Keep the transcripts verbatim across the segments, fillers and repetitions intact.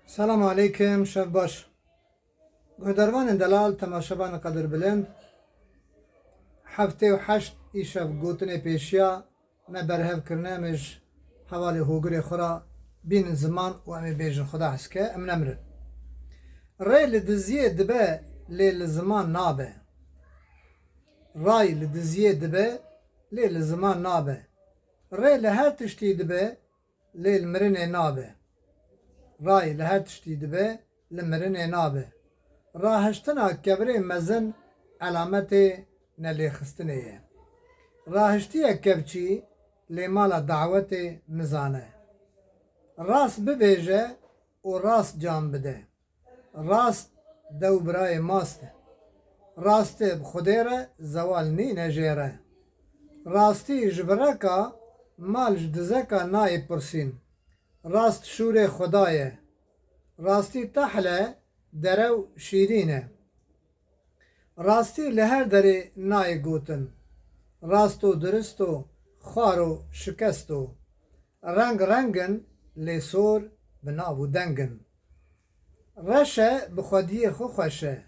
Selam aleykim, şev baş. Guhdarvanên delal, temaşevanê qedirbilind, heftê û heşt îşev gotinê pêşiya me berhev kirine, em ê ji hevalê hogirê xwe re bînin ziman û em ê bêjin Xuda hez ke, em nemirin. Rê li diziyê dibe, lê li ziman nabe. Ray li diziyê dibe, lê li ziman nabe. Rê li her tiştî dibe, lê li mirinê nabe. Ray li her tiştî dibe, li mirinê nabe. Rahiştina kevirê mezin elametê nelêxistinê ye. Rahiştiye kevçî lê mala dawetê nizane. Rast bibêje û rast can bide. Rast dew birayê mast e. Rastê bi Xwedê re zewal nîne jê re. Rastî ji vireka mal ji dizeka nayê pirsîn. Rast şûrê Xweda ye. Rastî tehl e, derew şîrîn e. Rastî li her derê nayê gotin. Rast û dirist û xwar û şikest û reng reng in, lê sor bi nav û deng in. Reş e, bi xwediyê xwe xweş e.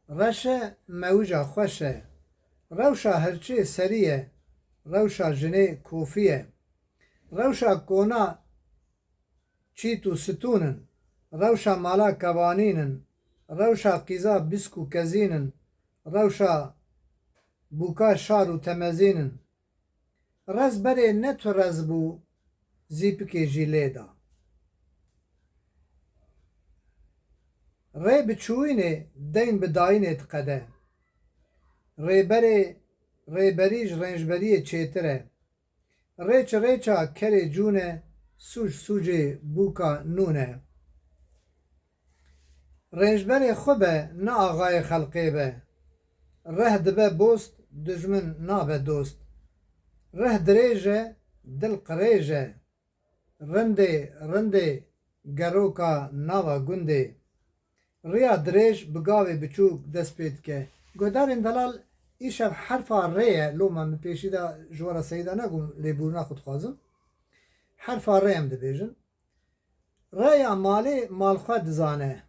Reş e, mewija xweş e. Rewşa hirçê serî ye. Rewşa jinê kofî ye. Rewşa kona çît û stûn in. Rewşa mala kevanîn in. Rewşa qîza bîsk û kezîn in. Rewşa bûka şar û temezîn in. Rez berê ne tu rez bû, zîpikê jî lê da. Rê bi çûyînê, deyn bi dayînê diqede. Rêberê, rêberî ji rênjberiyê çêtir e. Rêç rêça kerê cûn e, sûc sûcê bûka nûn e. Rênjberê xwe be, ne axayê xelqê be. Reh dibe bost, dijmin nabe dost. Reh dirêj e, dil qirêj e. Rindê, rindê geroka nava gundê. Riya dirêj bi gavê biçûk dest pê dike. Guhdarên delal, îşev herfa rê ye. Loma min pêşî de ji we re seyda negot, lêbûrina xwe dixwazim. Herfa rê em dibêjin. Rêya malê mal xwe dizane.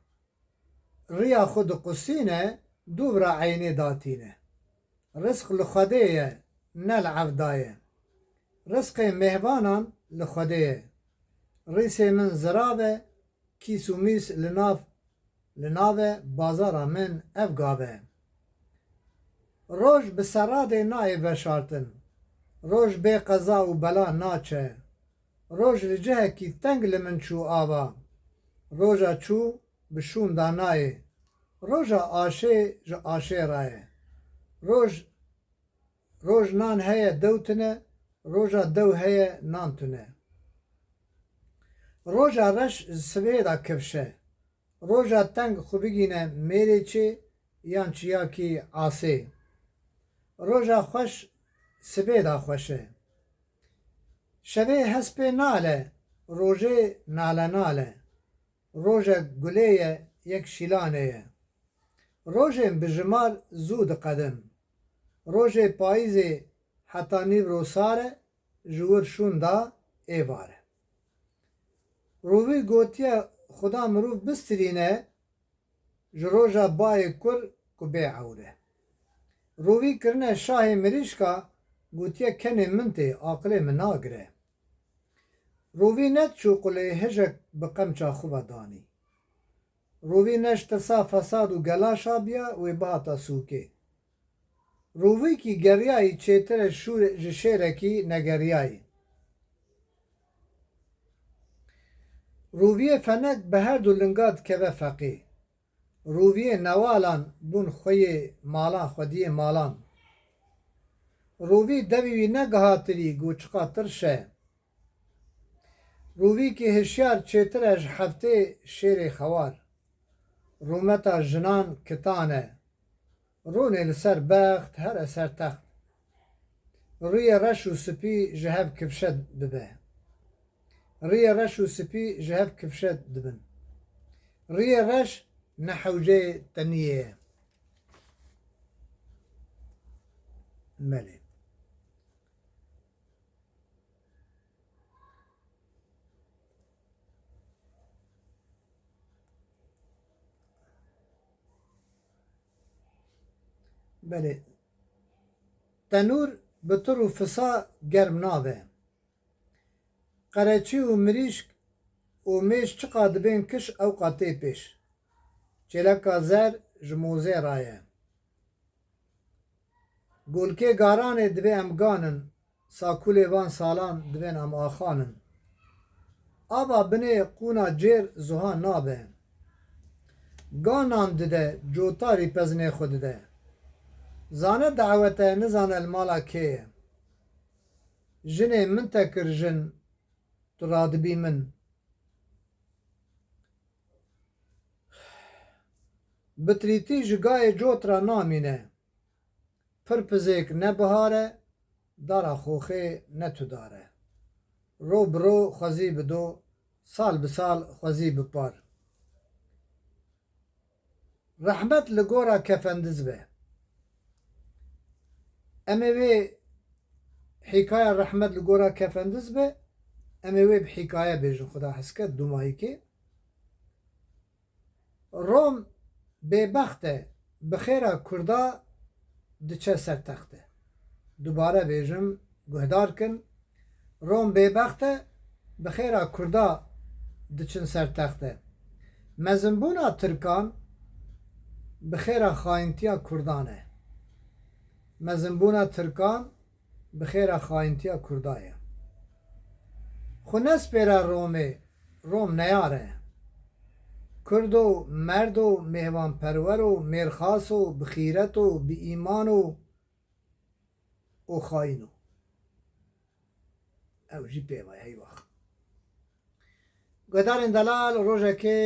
Riya xwe diqusîne, dûv re eynê datîne. Rizq li Xwedê ye, ne li evda ye. Rizqê mêhvanan li Xwedê ye. Rîsê min zirav e, kîs û mîs li nav, li nav e, bazara min ev gav e. Roj bi seradê nayê veşartin. Roj bê qeza û bela naçe. Roj li cihekî teng li min çû ava. Roja çû bi şûnda nayê. Roja aşê ji aşê re ye. Roj, roj nan heye dew tune, roja dew heye nan tune. Roja reş ji sibê de kifş e. Roja teng xwe bigîne mêrê çê yan çiyakî asê. Roja xweş sibê de xweş e. Şevê hespê nale, rojê nale nale. Roje gulê ye, yek şîlanê ye. Rojên bijimar zû diqedin. Rojê payîzê heta nîvro sar e, ji wir şûnda êvar e. Rûvî gotiye, Xuda mirov bistirîne, ji roja bayê kur ku bê ewr e. Rûvî kirine şahê mirîşka, gotiye, kenê min tê, aqilê min nagire. Rûvî nediçû qulê hijek bi qemça xwe ve danî. Rûvî ne ji tirsa fesad û gela şabiya wê bihata sûkê. Rûvîkî geriyayî çêtir e şûrê, ji şêrekî negeriyayî. Rûviyê fenek bi her du linga dikeve feqî. Rûviyê newalan bûn xweyê malan, xwediyê malan. Rûvî devî wî negihatirî, got, çiqa tirş e. Rûvîkî hişyar çêtir e ji heftê şêrê xewar. Rûmeta jinan kitan e. Rûnê li ser bext, here ser text. Rûyê reş û spî ji hev kifşe bibe. Rûyê reş û spî ji hev kifşe dibin. Rûyê reş ne hewceyê teniyê ye. Melê. Belê. Tenûr bi tur û fisa germ nabe. Qereçî û mirîşk û mêj çiqa dibên kiş ewqa tê pêş. Çêleka zer ji mozê ra ye. Golkê garanê divê em ganin, sakûlê van salan divên em axanin. Ava binê qûna cêr zuha nabe. Ga nan dide, cotarî pezinê xwe dide. Zane dawet e, nizane li mala kê ye. Jinê min te kir jin, tu radibî min. Bitrîtî ji gayê cot re namîne. Pir pizêk ne bihar e, dara xoxê ne tu dar e. Ro bi ro xwezî bi do, sal bi sal xwezî bi par. Rehmet li gora kefendiz be. Em ê wê hîkaya rehmet li gora kefendiz be, em ê wê bi hîkaye bêjin, Xuda hez ke, dûmayîkê. Rom bêbext e, bi xêra Kurda diçe ser texte. Dubare bêjim, guhdar kin, Rom bêbext e, bi xêra Kurda diçin ser texte. Mezinbûna Tirkan bi xêra xayintiya Kurdan e. Mezinbûna Tirkan bi xêra xayintiya Kurda ye. Xwe nespêre Romê, Rom neyar e. Kurdo, merdo, mêvanperwer o, mêrxas o, bi xîret o, bi îman o û xayîn o. Ew jî pê ve, heywax. Guhdarên delal, rojekê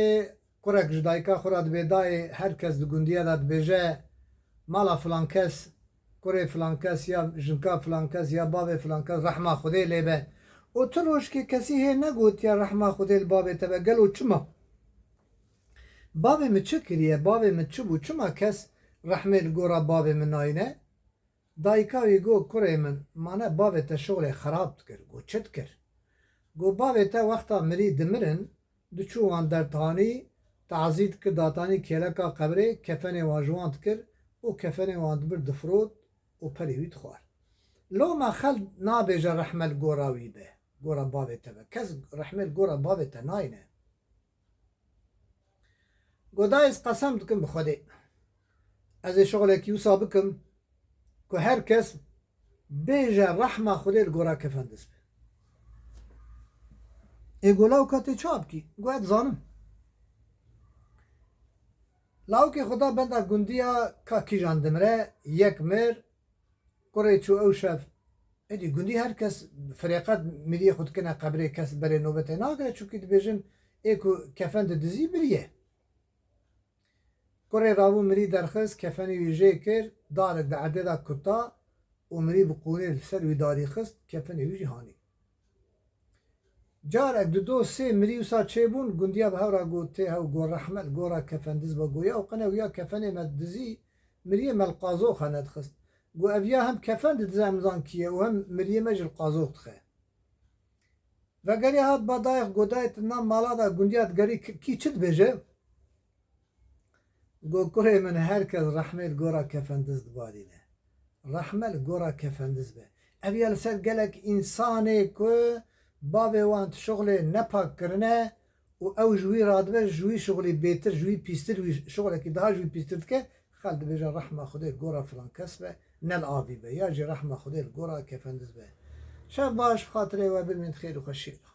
kurek ji dayika xwe re dibê dayê, her kes di gundiye de dibêje, mala filan kes, kurê filan kes ya jinka filan kes ya bavê filan kes rehma Xwedê lê be. Û tu rojkê kesî hê negotiye rehma Xwedê li bavê te be. Gelo çima? Bavê min çi kiriye? Bavê min çi bû? Çima kes rehmê li gora bavê min nayîne? Dayika wî got, kurê min, mane bavê te şixulê xerab dikir. Got, çi dikir? Got, bavê te wexta mirî dimirin, diçû wan derdihanî, tazî dikir, datanî kêleka qebrê, kefenê wan ji wan dikir û kefenê wan dibir difirot û perê wî dixwar. Loma xelk nabêje rehme li gora wî be, gora bavê te be. Kes rehmê li gora bavê te nayne. Got, dayê, ez qesem dikim bi Xwedê. Ez ê şixulekî wisa bikim ku her kes bêje rehma Xwedê li gora kefendiz be. Ê got, lawka tê çawa bikî? Got, ez dizanim. Lawkê xwe da benda gundiya ka kîjan dimire, yek mir, kurê çû ew şev. Êdî gundî her kes firêqet miriyê xwe dikine qebrê, kes berê nobetê nagire, çunkî dibêjin ê ku kefen didizî miriye. Kurê rabû mirî derxist, kefenê wî jê kir, darek di erdê de kuta û mirî bi qûnê li ser wî darî xist, kefenê wî jî hanî. Carek, dido, sê mirî wisa çêbûn, gundiya bi hev re got, tê hew, got, rehme li gora kefendiz be, got, ya qine wiya kefenê me dizî, miriyê me li qazoxa nedixist. Got, ev ya hem kefen didize, em zan kî ye, û hem miriyê me jî li qazox dixe. Vegeriya hat ba dayê xwe, got, dayê, tu nav mala de gundiya digerî, kî çi dibêje? Got, kurê min, her kes rehmê li gora kefendiz dibarîne. Rehme li gora kefendiz be. Ev ya li ser gelek însanê ku bavê wan ti şixulê nepak kirine û ew ji wî radibe, ji wî şixulî bêtir, ji wî pîstir, wî şixulekî daha ji wî pîstir dike, xelk dibêje, rehma Xwedê li gora filan kes be, ne li avî be, ya jî rehma Xwedê li gora kefendiz be. Şev baş, bi xatirê we bimîn xêr û xweşiyê de.